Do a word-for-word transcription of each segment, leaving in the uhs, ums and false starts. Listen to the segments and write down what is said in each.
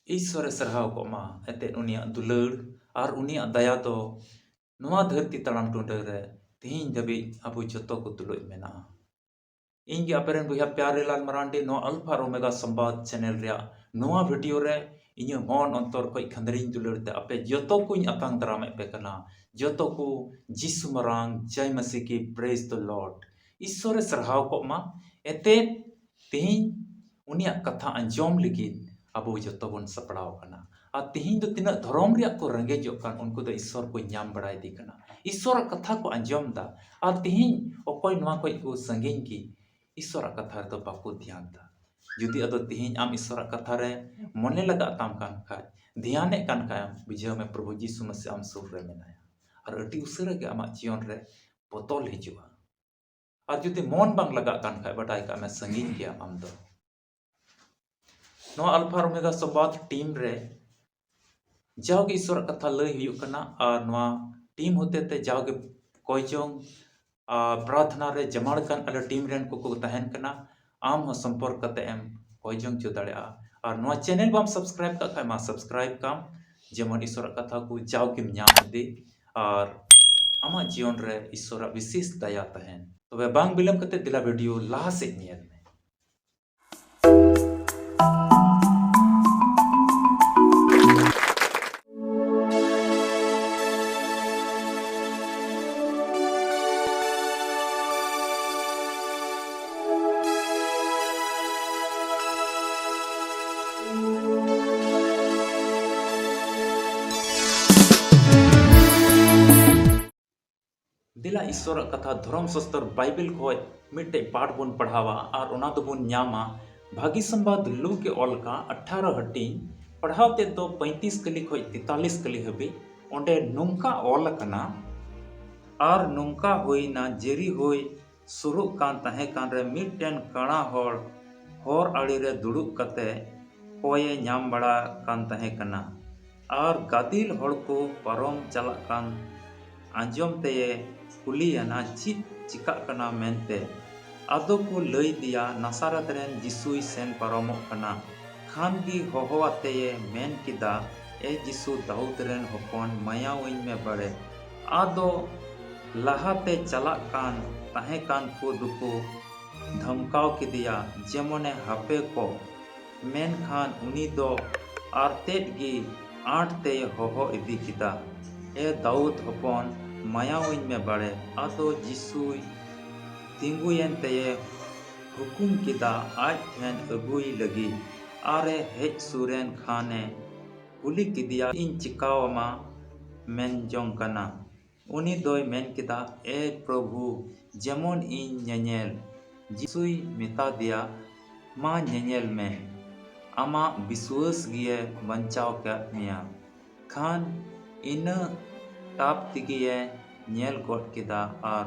ᱤᱥᱥᱚᱨᱮ ᱥᱟᱨᱦᱟᱣ ᱠᱚᱜ ᱢᱟ ᱮᱱᱛᱮᱫ ᱩᱱᱤᱭᱟᱜ ᱫᱩᱞᱟᱹᱲ ᱟᱨ ᱩᱱᱤᱭᱟᱜ ᱫᱟᱭᱟ ᱫᱚ ᱱᱚᱣᱟ ᱫᱷᱟᱹᱨᱛᱤ ᱛᱟᱲᱟᱢ ᱴᱩᱰᱟᱹ ᱨᱮ ᱛᱮᱦᱮᱧ ᱫᱷᱟᱹᱵᱤᱡ ᱟᱵᱚ ᱡᱚᱛᱚ ᱠᱚ ᱛᱩᱞᱩᱡ ᱢᱮᱱᱟᱜᱼᱟ᱾ ᱤᱧ ᱜᱮ ᱟᱯᱮ ᱨᱮᱱ ᱵᱚᱭᱦᱟ ᱯᱭᱟᱨᱮ ᱞᱟᱞ ᱢᱟᱨᱟᱱᱰᱤ ᱱᱚᱣᱟ ᱟᱞᱯᱷᱟ ᱟᱨ ᱳᱢᱮᱜᱟ ᱥᱚᱢᱵᱟᱫ ᱪᱮᱱᱮᱞ ᱨᱮᱭᱟᱜ ᱱᱚᱣᱟ ᱵᱷᱤᱰᱤᱭᱳ ᱨᱮ ᱤᱧᱟᱹᱜ ᱢᱚᱱ ᱚᱱᱛᱚᱨ ᱠᱷᱚᱱ ᱠᱷᱟᱹᱱᱫᱽᱨᱤᱧ ᱫᱩᱞᱟᱹᱲ ᱛᱮ ᱟᱯᱮ ᱡᱚᱛᱚ ᱠᱚᱧ ᱟᱛᱟᱝ ᱫᱟᱨᱟᱢᱮᱫ ᱯᱮ ᱠᱟᱱᱟ᱾ ᱡᱚᱛᱚ ᱠᱚ ᱡᱤᱥᱩ ᱢᱟᱨᱟᱝ ᱡᱟᱭ ᱢᱟᱥᱤ ᱠᱤ, praise the Lord᱾ ᱤᱥᱥᱚᱨᱮ ᱥᱟᱨᱦᱟᱣ ᱠᱚᱜ ᱢᱟ᱾ ᱮᱱᱛᱮᱫ ᱛᱮᱦᱮᱧ ᱩᱱᱤᱭᱟᱜ ᱠᱟᱛᱷᱟ ᱟᱸᱡᱚᱢ ᱞᱟᱹᱜᱤᱫ ᱟᱵᱚ ᱡᱚᱛᱚ ᱵᱚᱱ ᱥᱟᱯᱲᱟᱣ ᱟᱠᱟᱱᱟ᱾ ᱟᱨ ᱛᱮᱦᱮᱧ ᱫᱚ ᱛᱤᱱᱟᱹᱜ ᱫᱷᱚᱨᱚᱢ ᱨᱮᱭᱟᱜ ᱠᱚ ᱨᱮᱸᱜᱮᱡᱚᱜ ᱠᱟᱱ, ᱩᱱᱠᱩ ᱫᱚ ᱤᱥᱥᱚᱨ ᱠᱚ ᱧᱟᱢ ᱵᱟᱲᱟᱭᱮᱫᱮ ᱠᱟᱱᱟ, ᱤᱥᱥᱚᱨᱟᱜ ᱠᱟᱛᱷᱟ ᱠᱚ ᱟᱸᱡᱚᱢ ᱮᱫᱟ᱾ ᱟᱨ ᱛᱮᱦᱮᱧ ᱚᱠᱚᱭ ᱱᱚᱣᱟ ᱠᱷᱚᱱ ᱠᱚ ᱥᱟᱺᱜᱤᱧ ᱜᱮ, ᱤᱥᱥᱚᱨᱟᱜ ᱠᱟᱛᱷᱟ ᱨᱮᱫᱚ ᱵᱟᱠᱚ ᱫᱷᱮᱭᱟᱱ ᱮᱫᱟ᱾ ᱡᱩᱫᱤ ᱟᱫᱚ ᱛᱮᱦᱮᱧ ᱟᱢ ᱤᱥᱥᱚᱨᱟᱜ ᱠᱟᱛᱷᱟ ᱨᱮ ᱢᱚᱱᱮ ᱞᱟᱜᱟᱜ ᱛᱟᱢ ᱠᱟᱱ ᱠᱷᱟᱡ, ᱫᱷᱮᱭᱟᱱᱮᱫ ᱠᱟᱱ ᱠᱷᱟᱡ ᱮᱢ, ᱵᱩᱡᱷᱟᱹᱣ ᱢᱮ ᱯᱨᱚᱵᱷᱩ ᱡᱤᱥᱩ ᱢᱟᱥᱤ ᱟᱢ ᱥᱩᱨ ᱨᱮ ᱢᱮᱱᱟᱭᱟ᱾ ᱟᱨ ᱟᱹᱰᱤ ᱩᱥᱟᱹᱨᱟ ᱜᱮ ᱟᱢᱟᱜ ᱡᱤᱭᱚᱱ ᱨᱮ ᱵᱚᱫᱚᱞ ᱦᱤᱡᱩᱜᱼᱟ᱾ ᱟᱨ ᱡᱩᱫᱤ ᱢᱚᱱ ᱵᱟᱝ ᱞᱟᱜᱟᱜ ᱠᱟᱱ ᱠᱷᱟᱡ, ᱵᱟᱰᱟᱭ ᱠᱟᱜ ᱢᱮ ᱥᱟᱺᱜᱤᱧ ᱜᱮᱭᱟᱢ ᱟᱢ ᱫᱚ᱾ ᱱᱚᱣᱟ ᱟᱞᱯᱷᱟ ᱟᱨ ᱳᱢᱮᱜᱟ ᱥᱚᱢᱵᱟᱫ ᱴᱤᱢ ᱨᱮ ᱡᱟᱣᱜᱮ ᱤᱥᱥᱚᱨᱟᱜ ᱠᱟᱛᱷᱟ ᱞᱟᱹᱭ ᱦᱩᱭᱩᱜ ᱠᱟᱱᱟ ᱟᱨ ᱱᱚᱣᱟ ᱴᱤᱢ ᱦᱚᱛᱮ ᱛᱮ ᱡᱟᱣᱜᱮ ᱠᱚᱭ ᱪᱚᱝ, ᱟ, ᱯᱨᱟᱨᱛᱷᱱᱟ ᱨᱮ ᱡᱟᱢᱟᱲ ᱠᱟᱱ ᱟᱞᱮ ᱴᱤᱢ ᱨᱮᱱ ᱠᱚᱠᱚ ᱛᱟᱦᱮᱱ ᱠᱟᱱᱟ᱾ ᱟᱢ ᱦᱚᱸ ᱥᱚᱢᱯᱚᱨᱠ ᱠᱟᱛᱮ ᱮᱢ ᱠᱚᱭ ᱡᱚᱝ ᱪᱚ ᱫᱟᱲᱮᱭᱟᱜᱼᱟ᱾ ᱟᱨ ᱱᱚᱣᱟ ᱪᱮᱱᱮᱞ ᱵᱟᱢ ᱥᱟᱵᱥᱠᱨᱟᱭᱤᱵ ᱠᱟᱜ ᱠᱷᱟᱡ ᱢᱟ ᱥᱟᱵᱥᱠᱨᱟᱭᱤᱵ ᱠᱟᱢ, ᱡᱮᱢᱚᱱ ᱤᱥᱥᱚᱨᱟᱜ ᱠᱟᱛᱷᱟ ᱠᱚ ᱡᱟᱣᱜᱮᱢ ᱧᱟᱢ ᱤᱫᱤ ᱟᱨ ᱟᱢᱟᱜ ᱡᱤᱭᱚᱱ ᱨᱮ ᱤᱥᱥᱚᱨᱟᱜ ᱵᱤᱥᱮᱥ ᱫᱟᱭᱟ ᱛᱟᱦᱮᱱ᱾ ᱛᱚᱵᱮ ᱵᱟᱝ ᱵᱤᱞᱚᱢ ᱠᱟᱛᱮ ᱫᱮᱞᱟ ᱵᱷᱤᱰᱤᱭᱳ ᱞᱟᱦᱟ ᱥᱮᱫ ᱧᱮᱞ ᱢᱮ᱾ ᱫᱮᱞᱟ ᱤᱥᱥᱚᱨᱟᱜ ᱠᱟᱛᱷᱟ ᱫᱷᱚᱨᱚᱢ ᱥᱟᱥᱛᱚᱨ ᱵᱟᱭᱵᱮᱞ ᱠᱷᱚᱡ ᱢᱤᱫᱴᱮᱡ ᱯᱟᱴ ᱵᱚᱱ ᱯᱟᱲᱦᱟᱣᱟ ᱟᱨ ᱚᱱᱟ ᱫᱚᱵᱚᱱ ᱧᱟᱢᱟ ᱵᱷᱟᱹᱜᱤ ᱥᱚᱢᱵᱟᱫ ᱞᱩᱠ ᱮ ᱚᱞ ᱠᱟᱜ ᱟᱴᱷᱟᱨᱚ ᱦᱟᱹᱴᱤᱧ, ᱯᱟᱲᱦᱟᱣ ᱛᱮᱫ ᱫᱚ ᱯᱚᱸᱭᱛᱤᱥ ᱠᱟᱹᱞᱤ ᱠᱷᱚᱡ ᱛᱮᱛᱟᱞᱤᱥ ᱠᱟᱹᱞᱤ ᱦᱟᱹᱵᱤᱡ᱾ ᱚᱸᱰᱮ ᱱᱚᱝᱠᱟ ᱚᱞ ᱟᱠᱟᱱᱟ, ᱟᱨ ᱱᱚᱝᱠᱟ ᱦᱩᱭᱱᱟ, ᱡᱮᱨᱤ ᱦᱩᱭ ᱥᱩᱨᱩᱜ ᱠᱟᱱ ᱛᱟᱦᱮᱸ ᱠᱟᱱ ᱨᱮ ᱢᱤᱫᱴᱮᱱ ᱠᱟᱬᱟ ᱦᱚᱲ ᱦᱚᱨ ᱟᱲᱮ ᱨᱮ ᱫᱩᱲᱩᱵ ᱠᱟᱛᱮ ᱠᱚᱭᱮ ᱧᱟᱢ ᱵᱟᱲᱟ ᱠᱟᱱ ᱛᱟᱦᱮᱸ ᱠᱟᱱᱟ᱾ ᱟᱨ ᱜᱟᱫᱮᱞ ᱦᱚᱲ ᱠᱚ ᱯᱟᱨᱚᱢ ᱪᱟᱞᱟᱜ ᱠᱟᱱ ᱟᱸᱡᱚᱢ ᱛᱮᱭᱮ ᱠᱩᱞᱤᱭᱮᱱᱟ, "ᱪᱮᱫ ᱪᱤᱠᱟᱜ ᱠᱟᱱᱟ?" ᱢᱮᱱᱛᱮ᱾ ᱟᱫᱚ ᱠᱚ ᱞᱟᱹᱭ ᱫᱮᱭᱟ, "ᱱᱟᱥᱟᱨᱮᱛ ᱨᱮᱱ ᱡᱤᱥᱩᱭ ᱥᱮᱱ ᱯᱟᱨᱚᱢᱚᱜ ᱠᱟᱱᱟ, ᱠᱷᱟᱱ ᱜᱮ ᱦᱚᱦᱚ ᱟᱛᱮᱭᱮ ᱢᱮᱱ ᱠᱮᱫᱟ, ᱮ ᱡᱤᱥᱩ, ᱫᱟᱣᱩᱫ ᱨᱮᱱ ᱦᱚᱯᱚᱱ, ᱢᱟᱭᱟᱣᱟᱹᱧ ᱢᱮ ᱵᱟᱲᱮ᱾ ᱟᱫᱚ ᱞᱟᱦᱟᱛᱮ ᱪᱟᱞᱟᱜ ᱠᱟᱱ ᱛᱟᱦᱮᱸ ᱠᱟᱱ ᱠᱚ ᱫᱚᱠᱚ ᱫᱷᱟᱢᱠᱟᱣ ᱠᱮᱫᱮᱭᱟ, ᱡᱮᱢᱚᱱᱮ ᱦᱟᱯᱮ ᱠᱚᱜ᱾ ᱢᱮᱱᱠᱷᱟᱱ ᱩᱱᱤ ᱫᱚ ᱟᱨᱛᱮᱫ ᱜᱮ ᱟᱸᱴ ᱛᱮᱭ ᱦᱚᱦᱚ ᱤᱫᱤ ᱠᱮᱫᱟ, ᱮ ᱫᱟᱣᱩᱫ ᱦᱚᱯᱚᱱ, ᱢᱟᱭᱟᱣᱟᱹᱧ ᱢᱮ ᱵᱟᱲᱮ᱾ ᱟᱫᱚ ᱡᱤᱥᱩᱭ ᱛᱤᱸᱜᱩᱭᱮᱱ ᱛᱮᱭᱮ ᱦᱩᱠᱩᱢ ᱠᱮᱫᱟ ᱟᱡ ᱴᱷᱮᱱ ᱟᱹᱜᱩᱭ ᱞᱟᱹᱜᱤᱫ᱾ ᱟᱨᱮ ᱦᱮᱡ ᱥᱩᱨᱮᱱ ᱠᱷᱟᱱᱮ ᱠᱩᱞᱤ ᱠᱮᱫᱮᱭᱟ, ᱤᱧ ᱪᱤᱠᱟᱹᱣᱟᱢᱟ ᱢᱮᱱ ᱡᱚᱝ ᱠᱟᱱᱟ? ᱩᱱᱤ ᱫᱚᱭ ᱢᱮᱱ ᱠᱮᱫᱟ, ᱮ ᱯᱨᱚᱵᱷᱩ, ᱡᱮᱢᱚᱱ ᱤᱧ ᱧᱮᱧᱮᱞ᱾ ᱡᱤᱥᱩᱭ ᱢᱮᱛᱟ ᱫᱮᱭᱟ, ᱢᱟ ᱧᱮᱧᱮᱞ ᱢᱮ, ᱟᱢᱟᱜ ᱵᱤᱥᱣᱟᱹᱥ ᱜᱮᱭᱮ ᱵᱟᱧᱪᱟᱣ ᱠᱟᱫ ᱢᱮᱭᱟ᱾ ᱠᱷᱟᱱ ᱤᱱᱟᱹ ᱴᱟᱯ ᱛᱮᱜᱮᱭᱮ ᱧᱮᱞ ᱜᱚᱫ ᱠᱮᱫᱟ ᱟᱨ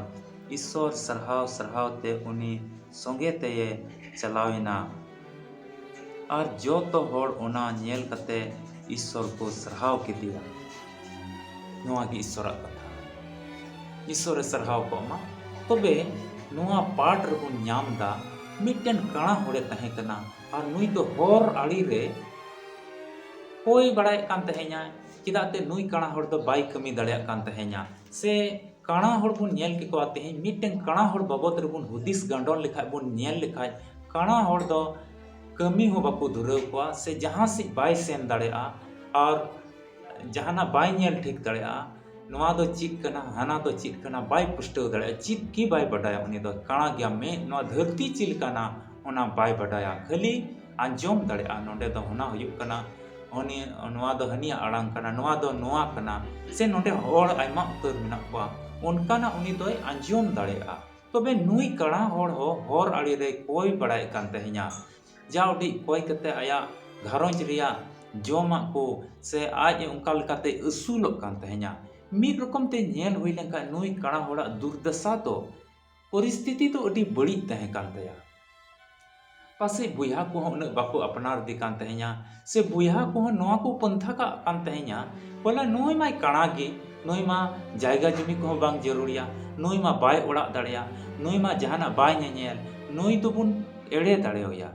ᱤᱥᱥᱚᱨ ᱥᱟᱨᱦᱟᱣ ᱥᱟᱨᱦᱟᱣ ᱛᱮ ᱩᱱᱤ ᱥᱚᱸᱜᱮ ᱛᱮᱭᱮ ᱪᱟᱞᱟᱣᱮᱱᱟ᱾ ᱟᱨ ᱡᱚᱛᱚ ᱦᱚᱲ ᱚᱱᱟ ᱧᱮᱞ ᱠᱟᱛᱮ ᱤᱥᱥᱚᱨ ᱠᱚ ᱥᱟᱨᱦᱟᱣ ᱠᱮᱫᱮᱭᱟ᱾ ᱱᱚᱣᱟ ᱜᱮ ᱤᱥᱥᱚᱨᱟᱜ ᱠᱟᱛᱷᱟ᱾ ᱤᱥᱥᱚᱨᱮ ᱥᱟᱨᱦᱟᱣ ᱠᱚᱜ ᱢᱟ᱾ ᱛᱚᱵᱮ ᱱᱚᱣᱟ ᱯᱟᱴ ᱨᱮᱵᱚᱱ ᱧᱟᱢ ᱫᱟ, ᱢᱤᱫᱴᱮᱱ ᱠᱟᱬᱟ ᱦᱚᱲᱮ ᱛᱟᱦᱮᱸ ᱠᱟᱱᱟ ᱟᱨ ᱱᱩᱭ ᱫᱚ ᱦᱚᱨ ᱟᱲᱮ ᱨᱮ ᱠᱚᱭ ᱵᱟᱲᱟᱭᱮᱫ ᱠᱟᱱ ᱛᱟᱦᱮᱸᱧᱟ᱾ ᱪᱮᱫᱟᱜ ᱛᱮ ᱱᱩᱭ ᱠᱟᱬᱟ ᱦᱚᱲ ᱫᱚ ᱵᱟᱭ ᱠᱟᱹᱢᱤ ᱫᱟᱲᱮᱭᱟᱜ ᱠᱟᱱ ᱛᱟᱦᱮᱸᱧᱟ? ᱥᱮ ᱠᱟᱬᱟ ᱦᱚᱲ ᱵᱚᱱ ᱧᱮᱞ ᱠᱮᱠᱚᱣᱟ, ᱛᱮᱦᱮᱧ ᱢᱤᱫᱴᱮᱱ ᱠᱟᱬᱟ ᱦᱚᱲ ᱵᱟᱵᱚᱫ ᱨᱮᱵᱚᱱ ᱦᱩᱫᱤᱥ ᱜᱟᱸᱰᱚᱱ ᱞᱮᱠᱷᱟᱡ, ᱵᱚᱱ ᱧᱮᱞ ᱞᱮᱠᱷᱟᱡ, ᱠᱟᱬᱟ ᱦᱚᱲ ᱫᱚ ᱠᱟᱹᱢᱤ ᱦᱚᱸ ᱵᱟᱠᱚ ᱫᱷᱩᱨᱟᱹᱣ ᱠᱚᱣᱟ, ᱥᱮ ᱡᱟᱦᱟᱸ ᱥᱮᱫ ᱵᱟᱭ ᱥᱮᱱ ᱫᱟᱲᱮᱭᱟᱜᱼᱟ, ᱟᱨ ᱡᱟᱦᱟᱱᱟᱜ ᱵᱟᱭ ᱧᱮᱞ ᱴᱷᱤᱠ ᱫᱟᱲᱮᱭᱟᱜᱼᱟ᱾ ᱱᱚᱣᱟ ᱫᱚ ᱪᱮᱫ ᱠᱟᱱᱟ, ᱦᱟᱱᱟ ᱫᱚ ᱪᱮᱫ ᱠᱟᱱᱟ, ᱵᱟᱭ ᱯᱩᱥᱴᱟᱹᱣ ᱫᱟᱲᱮᱭᱟᱜᱼᱟ, ᱪᱮᱫ ᱜᱮ ᱵᱟᱭ ᱵᱟᱰᱟᱭᱟ᱾ ᱩᱱᱤ ᱫᱚ ᱠᱟᱬᱟ ᱜᱮᱭᱟ, ᱢᱮᱫ ᱱᱚᱣᱟ ᱫᱷᱟᱹᱨᱛᱤ ᱪᱮᱫ ᱞᱮᱠᱟᱱᱟ ᱚᱱᱟ ᱵᱟᱭ ᱵᱟᱰᱟᱭᱟ, ᱠᱷᱟᱹᱞᱤ ᱟᱸᱡᱚᱢ ᱫᱟᱲᱮᱭᱟᱜᱼᱟ, ᱱᱚᱰᱮ ᱫᱚ ᱚᱱᱟ ᱦᱩᱭᱩᱜ ᱠᱟᱱᱟ, ᱩᱱᱤ, ᱱᱚᱣᱟ ᱫᱚ ᱦᱟᱹᱱᱤᱭᱟᱜ ᱟᱲᱟᱝ ᱠᱟᱱᱟ, ᱱᱚᱣᱟ ᱫᱚ ᱱᱚᱣᱟ ᱠᱟᱱᱟ, ᱥᱮ ᱱᱚᱰᱮ ᱦᱚᱲ ᱟᱭᱢᱟ ᱩᱛᱟᱹᱨ ᱢᱮᱱᱟᱜ ᱠᱚᱣᱟ, ᱚᱱᱠᱟᱱᱟᱜ ᱩᱱᱤ ᱫᱚᱭ ᱟᱸᱡᱚᱢ ᱫᱟᱲᱮᱭᱟᱜᱼᱟ᱾ ᱛᱚᱵᱮ ᱱᱩᱭ ᱠᱟᱬᱟ ᱦᱚᱲ ᱦᱚᱸ ᱦᱚᱨ ᱟᱲᱮ ᱨᱮ ᱠᱚᱭ ᱵᱟᱲᱟᱭᱮᱫ ᱠᱟᱱ ᱛᱟᱦᱮᱸᱧᱟ᱾ ᱡᱟ ᱩᱰᱤᱡ ᱠᱚᱭ ᱠᱟᱛᱮ ᱟᱭᱟᱜ ᱜᱷᱟᱨᱚᱸᱡᱽ ᱨᱮᱭᱟᱜ ᱡᱚᱢᱟᱜ ᱠᱚ ᱥᱮ ᱟᱡ ᱚᱱᱠᱟ ᱞᱮᱠᱟᱛᱮ ᱟᱹᱥᱩᱞᱚᱜ ᱠᱟᱱ ᱛᱟᱦᱮᱸᱧᱟ᱾ ᱢᱤᱫ ᱨᱚᱠᱚᱢ ᱛᱮ ᱧᱮᱞ ᱦᱩᱭ ᱞᱮᱱᱠᱷᱟᱱ ᱱᱩᱭ ᱠᱟᱬᱟ ᱦᱚᱲᱟᱜ ᱫᱩᱨᱫᱟᱥᱟ ᱫᱚ, ᱯᱚᱨᱤᱥᱛᱷᱤᱛᱤ ᱫᱚ ᱟᱹᱰᱤ ᱵᱟᱹᱲᱤᱡ ᱛᱟᱦᱮᱸ ᱠᱟᱱ ᱛᱟᱭᱟ᱾ ᱯᱟᱥᱮᱡ ᱵᱚᱭᱦᱟ ᱠᱚᱦᱚᱸ ᱩᱱᱟᱹᱜ ᱵᱟᱠᱚ ᱟᱯᱱᱟᱨ ᱫᱮ ᱠᱟᱱ ᱛᱟᱦᱮᱸᱧᱟ, ᱥᱮ ᱵᱚᱭᱦᱟ ᱠᱚᱦᱚᱸ ᱱᱚᱣᱟ ᱠᱚ ᱯᱟᱱᱛᱷᱟ ᱠᱟᱜ ᱠᱟᱱ ᱛᱟᱦᱮᱸᱧᱟ, ᱵᱚᱞᱮ ᱱᱩᱭ ᱢᱟᱭ ᱠᱟᱬᱟ ᱜᱮ, ᱱᱩᱭ ᱢᱟ ᱡᱟᱭᱜᱟ ᱡᱩᱢᱤ ᱠᱚᱦᱚᱸ ᱵᱟᱝ ᱡᱟᱹᱨᱩᱲᱤᱭᱟ, ᱱᱩᱭ ᱢᱟ ᱵᱟᱭ ᱚᱲᱟᱜ ᱫᱟᱲᱮᱭᱟᱜ, ᱱᱩᱭ ᱢᱟ ᱡᱟᱦᱟᱱᱟᱜ ᱵᱟᱭ ᱧᱮᱧᱮᱞ, ᱱᱩᱭ ᱫᱚᱵᱚᱱ ᱮᱲᱮ ᱫᱟᱲᱮᱣᱟᱭᱟ᱾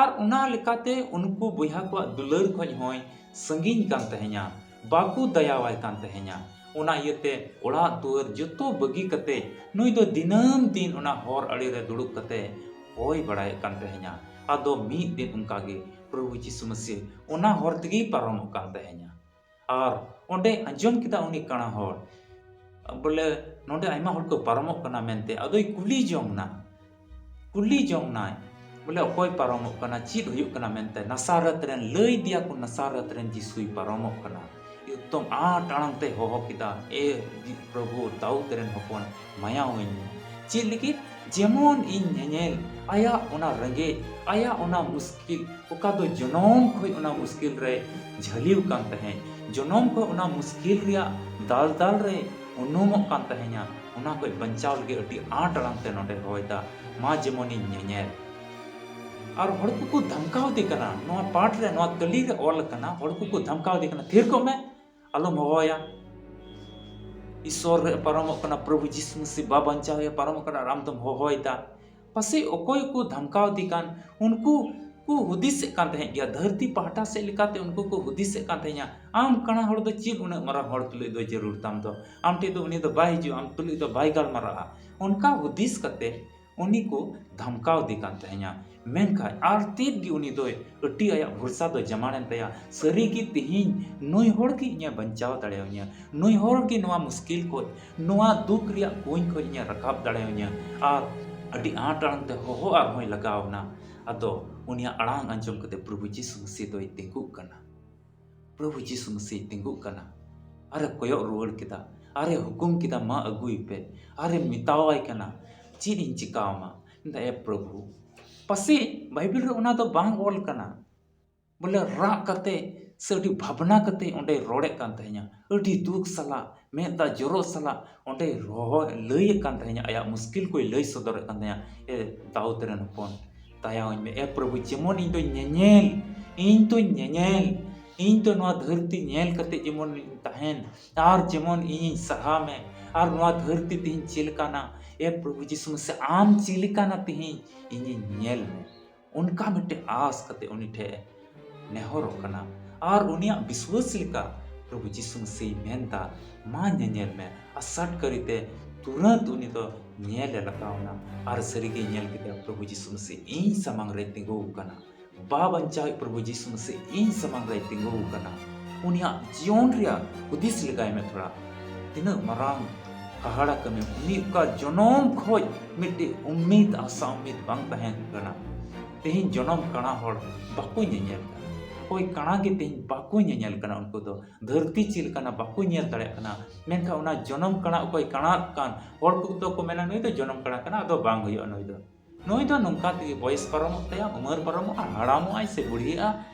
ᱟᱨ ᱚᱱᱟ ᱞᱮᱠᱟᱛᱮ ᱩᱱᱠᱩ ᱵᱚᱭᱦᱟ ᱠᱚᱣᱟᱜ ᱫᱩᱞᱟᱹᱲ ᱠᱷᱚᱱ ᱦᱚᱸᱭ ᱥᱟᱺᱜᱤᱧ ᱠᱟᱱ ᱛᱟᱦᱮᱸᱧᱟ, ᱵᱟᱠᱚ ᱫᱟᱭᱟᱣᱟᱭ ᱠᱟᱱ ᱛᱟᱦᱮᱸᱧᱟ᱾ ᱚᱱᱟ ᱤᱭᱟᱹᱛᱮ ᱚᱲᱟᱜ ᱫᱩᱣᱟᱹᱨ ᱡᱚᱛᱚ ᱵᱟᱹᱜᱤ ᱠᱟᱛᱮ ᱱᱩᱭ ᱫᱚ ᱫᱤᱱᱟᱹᱢ ᱫᱤᱱ ᱚᱱᱟ ᱦᱚᱨ ᱟᱲᱮ ᱨᱮ ᱫᱩᱲᱩᱵ ᱠᱟᱛᱮ ᱦᱚᱭ ᱵᱟᱲᱟᱭᱮᱫ ᱠᱟᱱ ᱛᱟᱦᱮᱸᱧᱟ᱾ ᱟᱫᱚ ᱢᱤᱫ ᱫᱤᱱ ᱚᱱᱠᱟ ᱜᱮ ᱯᱨᱚᱵᱷᱩ ᱡᱤᱥᱩ ᱢᱟᱹᱥᱤᱦ ᱚᱱᱟ ᱦᱚᱨ ᱛᱮᱜᱮᱭ ᱯᱟᱨᱚᱢᱚᱜ ᱠᱟᱱ ᱛᱟᱦᱮᱸᱧᱟ᱾ ᱟᱨ ᱚᱸᱰᱮ ᱟᱸᱡᱚᱢ ᱠᱮᱫᱟ ᱩᱱᱤ ᱠᱟᱬᱟ ᱦᱚᱲ, ᱵᱚᱞᱮ, ᱱᱚᱰᱮ ᱟᱭᱢᱟ ᱦᱚᱲ ᱠᱚ ᱯᱟᱨᱚᱢᱚᱜ ᱠᱟᱱᱟ ᱢᱮᱱᱛᱮ᱾ ᱟᱫᱚᱭ ᱠᱩᱞᱤ ᱡᱚᱝ ᱱᱟ, ᱠᱩᱞᱤ ᱡᱚᱝ ᱱᱟᱭ, ᱵᱚᱞᱮ, ᱚᱠᱚᱭ ᱯᱟᱨᱚᱢᱚᱜ ᱠᱟᱱᱟ, ᱪᱮᱫ ᱦᱩᱭᱩᱜ ᱠᱟᱱᱟ ᱢᱮᱱᱛᱮ᱾ ᱱᱟᱥᱟᱨᱮᱛ ᱨᱮᱱ, ᱞᱟᱹᱭ ᱫᱤᱭᱟ ᱠᱚ, ᱱᱟᱥᱟᱨᱮᱛ ᱨᱮᱱ ᱡᱤᱥᱩᱭ ᱯᱟᱨᱚᱢᱚᱜ ᱠᱟᱱᱟ᱾ ᱮᱠᱫᱚᱢ ᱟᱸᱴ ᱟᱲᱟᱝ ᱛᱮ ᱦᱚᱦᱚ ᱠᱮᱫᱟ, "ᱮ ᱯᱨᱚᱵᱷᱩ, ᱫᱟᱣᱩᱫ ᱨᱮᱱ ᱦᱚᱯᱚᱱ, ᱢᱟᱭᱟ ᱟᱹᱧ ᱢᱮ᱾" ᱪᱮᱫ ᱞᱟᱹᱜᱤᱫ? ᱡᱮᱢᱚᱱ ᱤᱧ ᱧᱮᱧᱮᱞ, ᱟᱭᱟᱜ ᱚᱱᱟ ᱨᱮᱸᱜᱮᱡ, ᱟᱭᱟᱜ ᱚᱱᱟ ᱢᱩᱥᱠᱤᱞ, ᱚᱠᱟ ᱫᱚ ᱡᱚᱱᱚᱢ ᱠᱷᱚᱱ ᱚᱱᱟ ᱢᱩᱥᱠᱤᱞ ᱨᱮ ᱡᱷᱟᱹᱞᱤᱣ ᱠᱟᱱ ᱛᱟᱦᱮᱸᱫ, ᱡᱚᱱᱚᱢ ᱠᱷᱚᱱ ᱚᱱᱟ ᱢᱩᱥᱠᱤᱞ ᱨᱮᱭᱟᱜ ᱫᱟᱞ ᱫᱟᱞ ᱨᱮ ᱩᱱᱩᱢᱚᱜ ᱠᱟᱱ ᱛᱟᱦᱮᱸᱧᱟ, ᱚᱱᱟ ᱠᱷᱚᱱ ᱵᱟᱧᱪᱟᱣ ᱞᱟᱹᱜᱤᱫ ᱟᱹᱰᱤ ᱟᱸᱴ ᱟᱲᱟᱝ ᱛᱮ ᱱᱚᱰᱮ ᱦᱚᱦᱚᱭᱮᱫᱟ, "ᱢᱟ ᱡᱮᱢᱚᱱᱤᱧ ᱧᱮᱧᱮᱞ᱾" ᱟᱨ ᱦᱚᱲ ᱠᱚᱠᱚ ᱫᱷᱟᱢᱠᱟᱣ ᱫᱮ ᱠᱟᱱᱟ, ᱱᱚᱣᱟ ᱯᱟᱴ ᱨᱮ, ᱱᱚᱣᱟ ᱠᱟᱹᱞᱤ ᱨᱮ ᱚᱞ ᱟᱠᱟᱱᱟ, ᱦᱚᱲ ᱠᱚᱠᱚ ᱫᱷᱟᱢᱠᱟᱣ ᱫᱮ ᱠᱟᱱᱟ, "ᱛᱷᱤᱨ ᱠᱚᱜ ᱢᱮ, ᱟᱞᱚᱢ ᱦᱚᱦᱚᱭᱟ, ᱤᱥᱚᱨ ᱨᱮ ᱯᱟᱨᱚᱢᱚᱜ ᱠᱟᱱᱟ, ᱯᱨᱚᱵᱷᱩ ᱡᱤᱥᱩ ᱢᱟᱹᱥᱤ ᱵᱟ ᱵᱟᱧᱪᱟᱣ ᱦᱩᱭᱩᱜᱼᱟ, ᱯᱟᱨᱚᱢᱚᱜ ᱠᱟᱱᱟ ᱟᱨ ᱟᱢ ᱫᱚᱢ ᱦᱚᱦᱚᱭᱮᱫᱟ?" ᱯᱟᱥᱮᱡ ᱚᱠᱚᱭ ᱠᱚ ᱫᱷᱟᱢᱠᱟᱣ ᱫᱮ ᱠᱟᱱ, ᱩᱱᱠᱩ ᱠᱚ ᱦᱩᱫᱤᱥᱮᱫ ᱠᱟᱱ ᱛᱟᱦᱮᱸᱫ ᱜᱮᱭᱟ, ᱫᱷᱟᱹᱨᱛᱤ ᱯᱟᱦᱴᱟ ᱥᱮᱫ ᱞᱮᱠᱟᱛᱮ ᱩᱱᱠᱩ ᱠᱚ ᱦᱩᱫᱤᱥᱮᱫ ᱠᱟᱱ ᱛᱟᱦᱮᱸᱫ, "ᱟᱢ ᱠᱟᱬᱟ ᱦᱚᱲ ᱫᱚ ᱪᱮᱫ ᱩᱱᱟᱹᱜ ᱢᱟᱨᱟᱝ ᱦᱚᱲ ᱛᱩᱞᱩᱡ ᱫᱚ ᱡᱟᱹᱨᱩᱲ ᱛᱟᱢ ᱫᱚ? ᱟᱢ ᱴᱷᱮᱱ ᱫᱚ ᱩᱱᱤ ᱫᱚ ᱵᱟᱭ ᱦᱤᱡᱩᱜᱼᱟ, ᱟᱢ ᱛᱩᱞᱩᱡ ᱫᱚ ᱵᱟᱭ ᱜᱟᱞᱢᱟᱨᱟᱜᱼᱟ᱾" ᱚᱱᱠᱟ ᱦᱩᱫᱤᱥ ᱠᱟᱛᱮ ᱩᱱᱤ ᱠᱚ ᱫᱷᱟᱢᱠᱟᱣ ᱫᱮ ᱠᱟᱱ ᱛᱟᱦᱮᱸᱫᱼᱟ᱾ ᱢᱮᱱᱠᱷᱟᱱ ᱟᱨ ᱛᱤᱫ ᱜᱮ ᱩᱱᱤ ᱫᱚᱭ ᱟᱹᱰᱤ ᱟᱭᱟᱜ ᱵᱷᱚᱨᱥᱟ ᱫᱚ ᱡᱟᱢᱟᱱᱮᱱ ᱛᱟᱭᱟ, "ᱥᱟᱹᱨᱤ ᱜᱮ ᱛᱮᱦᱮᱧ ᱱᱩᱭ ᱦᱚᱲ ᱜᱮ ᱤᱧᱮ ᱵᱟᱧᱪᱟᱣ ᱫᱟᱲᱮᱭᱟᱹᱧᱟ, ᱱᱩᱭ ᱦᱚᱲ ᱜᱮ ᱱᱚᱣᱟ ᱢᱩᱥᱠᱤᱞ ᱠᱷᱚᱡ, ᱱᱚᱣᱟ ᱫᱩᱠ ᱨᱮᱭᱟᱜ ᱠᱩᱧ ᱠᱷᱚᱡ ᱤᱧᱮ ᱨᱟᱠᱟᱵ ᱫᱟᱲᱮᱭᱟᱹᱧᱟ᱾" ᱟᱨ ᱟᱹᱰᱤ ᱟᱸᱴ ᱟᱲᱟᱝ ᱛᱮ ᱦᱚᱦᱚ ᱟᱨᱦᱚᱸᱭ ᱞᱟᱜᱟᱣ ᱮᱱᱟ᱾ ᱟᱫᱚ ᱩᱱᱤᱭᱟᱜ ᱟᱲᱟᱝ ᱟᱸᱡᱚᱢ ᱠᱟᱛᱮ ᱯᱨᱚᱵᱷᱩ ᱡᱤᱥᱩ ᱢᱟᱹᱥᱤ ᱫᱚᱭ ᱛᱤᱸᱜᱩᱜ ᱠᱟᱱᱟ᱾ ᱯᱨᱚᱵᱷᱩ ᱡᱤᱥᱩ ᱢᱟᱹᱥᱤ ᱛᱤᱸᱜᱩᱜ ᱠᱟᱱᱟ᱾ ᱟᱨᱮ ᱠᱚᱭᱚᱜ ᱨᱩᱣᱟᱹᱲ ᱠᱮᱫᱟ, ᱟᱨᱮ ᱦᱩᱠᱩᱢ ᱠᱮᱫᱟ, "ᱢᱟ ᱟᱹᱜᱩᱭ ᱯᱮ᱾" ᱟᱨᱮ ᱢᱮᱛᱟᱣᱟᱭ ᱠᱟᱱᱟ, "ᱪᱮᱫ ᱤᱧ ᱪᱤᱠᱟᱣᱟᱢᱟ?" ᱢᱮᱱᱫᱟ, "ᱮ ᱯᱨᱚᱵᱷᱩ, ᱯᱟᱥᱮᱡ ᱵᱟᱭᱵᱮᱞ ᱨᱮ ᱚᱱᱟ ᱫᱚ ᱵᱟᱝ ᱚᱞ ᱠᱟᱱᱟ᱾" ᱵᱚᱞᱮ ᱨᱟᱜ ᱠᱟᱛᱮ ᱥᱮ ᱟᱹᱰᱤ ᱵᱷᱟᱵᱽᱱᱟ ᱠᱟᱛᱮ ᱚᱸᱰᱮᱭ ᱨᱚᱲᱮᱫ ᱠᱟᱱ ᱛᱟᱦᱮᱸᱧᱟ, ᱟᱹᱰᱤ ᱫᱩᱠ ᱥᱟᱞᱟᱜ, ᱢᱮᱫ ᱫᱟᱜ ᱡᱚᱨᱚᱜ ᱥᱟᱞᱟᱜ ᱚᱸᱰᱮᱭ ᱨᱚᱦᱚ-, ᱞᱟᱹᱭᱮᱫ ᱠᱟᱱ ᱛᱟᱦᱮᱸᱧᱟ, ᱟᱭᱟᱜ ᱢᱩᱥᱠᱤᱞ ᱠᱚᱭ ᱞᱟᱹᱭ ᱥᱚᱫᱚᱨᱮᱫ ᱠᱟᱱ ᱛᱟᱦᱮᱸᱧᱟ, "ᱮ ᱫᱟᱣᱩᱫ ᱨᱮᱱ ᱦᱚᱯᱚᱱ, ᱫᱟᱭᱟᱣᱟᱹᱧ ᱢᱮ, ᱮ ᱯᱨᱚᱵᱷᱩ, ᱡᱮᱢᱚᱱ ᱤᱧ ᱫᱚᱧ ᱧᱮᱧᱮᱞ, ᱤᱧ ᱫᱚᱧ ᱧᱮᱧᱮᱞ, ᱤᱧ ᱫᱚ ᱱᱚᱣᱟ ᱫᱷᱟᱹᱨᱛᱤ ᱧᱮᱞ ᱠᱟᱛᱮ ᱡᱮᱢᱚᱱ ᱤᱧ ᱛᱟᱦᱮᱱ, ᱟᱨ ᱡᱮᱢᱚᱱ ᱤᱧᱤᱧ ᱥᱟᱦᱟ ᱢᱮ, ᱟᱨ ᱱᱚᱣᱟ ᱫᱷᱟᱹᱨᱛᱤ ᱛᱮᱦᱮᱧ ᱪᱮᱫ ᱞᱮᱠᱟᱱᱟ, ᱮ ᱯᱨᱚᱵᱷᱩ ᱡᱤᱥᱩ ᱢᱟᱥᱤ, ᱟᱢ ᱪᱮᱫ ᱞᱮᱠᱟᱱᱟ ᱛᱮᱦᱮᱧ ᱤᱧᱤᱧ ᱧᱮᱞ ᱢᱮ᱾" ᱚᱱᱠᱟ ᱢᱤᱫᱴᱮᱱ ᱟᱥ ᱠᱟᱛᱮ ᱩᱱᱤ ᱴᱷᱮᱱ ᱱᱮᱦᱚᱨᱚᱜ ᱠᱟᱱᱟ᱾ ᱟᱨ ᱩᱱᱤᱭᱟᱜ ᱵᱤᱥᱣᱟᱹᱥ ᱞᱮᱠᱟ ᱯᱨᱚᱵᱷᱩ ᱡᱤᱥᱩ ᱢᱟᱥᱤ ᱢᱮᱱᱫᱟ, "ᱢᱟ ᱧᱮᱧᱮᱞ ᱢᱮ", ᱟᱨ ᱥᱟᱴ ᱠᱟᱹᱨᱤᱛᱮ ᱛᱩᱨᱟᱹᱱᱛ ᱩᱱᱤ ᱫᱚ ᱧᱮᱞ ᱮ ᱞᱟᱜᱟᱣ ᱮᱱᱟ᱾ ᱟᱨ ᱥᱟᱹᱨᱤᱜᱮ ᱧᱮᱞ ᱠᱮᱫᱮᱭᱟ, ᱯᱨᱚᱵᱷᱩ ᱡᱤᱥᱩ ᱢᱟᱥᱤ ᱤᱧ ᱥᱟᱢᱟᱝ ᱨᱮᱭ ᱛᱤᱸᱜᱩ ᱟᱠᱟᱱᱟ᱾ ᱵᱟᱧᱪᱟᱣᱤᱡ ᱯᱨᱚᱵᱷᱩ ᱡᱤᱥᱩ ᱢᱟᱥᱤ ᱤᱧ ᱥᱟᱢᱟᱝ ᱨᱮᱭ ᱛᱤᱸᱜᱩ ᱟᱠᱟᱱᱟ᱾ ᱩᱱᱤᱭᱟᱜ ᱡᱤᱭᱚᱱ ᱨᱮᱭᱟᱜ ᱦᱩᱫᱤᱥ ᱞᱮᱜᱟᱭ ᱢᱮ ᱛᱷᱚᱲᱟ᱾ ᱛᱤᱱᱟᱹᱜ ᱢᱟᱨᱟᱝ ᱦᱟᱦᱟᱲᱟ ᱠᱟᱹᱢᱤ! ᱩᱱᱤ ᱚᱠᱟ ᱡᱚᱱᱚᱢ ᱠᱷᱚᱡ ᱢᱤᱫᱴᱤᱡ ᱩᱢᱤᱫ, ᱟᱥᱟ ᱩᱢᱤᱫ ᱵᱟᱝ ᱛᱟᱦᱮᱸ ᱠᱟᱱᱟ, ᱛᱮᱦᱮᱧ ᱡᱚᱱᱚᱢ ᱠᱟᱬᱟ ᱦᱚᱲ ᱵᱟᱠᱚ ᱧᱮᱧᱮᱞ ᱠᱟᱱᱟ᱾ ᱚᱠᱚᱭ ᱠᱟᱬᱟ ᱜᱮ ᱛᱮᱦᱮᱧ ᱵᱟᱠᱚ ᱧᱮᱧᱮᱞ ᱠᱟᱱᱟ, ᱩᱱᱠᱩ ᱫᱚ ᱫᱷᱟᱹᱨᱛᱤ ᱪᱮᱫ ᱞᱮᱠᱟᱱᱟ ᱵᱟᱠᱚ ᱧᱮᱞ ᱫᱟᱲᱮᱭᱟᱜ ᱠᱟᱱᱟ᱾ ᱢᱮᱱᱠᱷᱟᱱ ᱚᱱᱟ ᱡᱚᱱᱚᱢ ᱠᱟᱬᱟ ᱚᱠᱚᱭ ᱠᱟᱬᱟᱜ ᱠᱟᱱ ᱦᱚᱲ ᱠᱚ ᱫᱚ ᱠᱚ ᱢᱮᱱᱟ, "ᱱᱩᱭ ᱫᱚ ᱡᱚᱱᱚᱢ ᱠᱟᱬᱟ ᱠᱟᱱᱟ, ᱟᱫᱚ ᱵᱟᱝ ᱦᱩᱭᱩᱜᱼᱟ ᱱᱩᱭ ᱫᱚ᱾ ᱱᱩᱭ ᱫᱚ ᱱᱚᱝᱠᱟ ᱛᱮᱜᱮ ᱵᱚᱭᱮᱥ ᱯᱟᱨᱚᱢᱚᱜ ᱛᱟᱭᱟ, ᱩᱢᱮᱨ ᱯᱟᱨᱚᱢᱚᱜᱼᱟ, ᱦᱟᱲᱟᱢᱚᱜᱼᱟᱭ ᱥᱮ ᱵᱩᱲᱦᱤᱜᱼᱟ,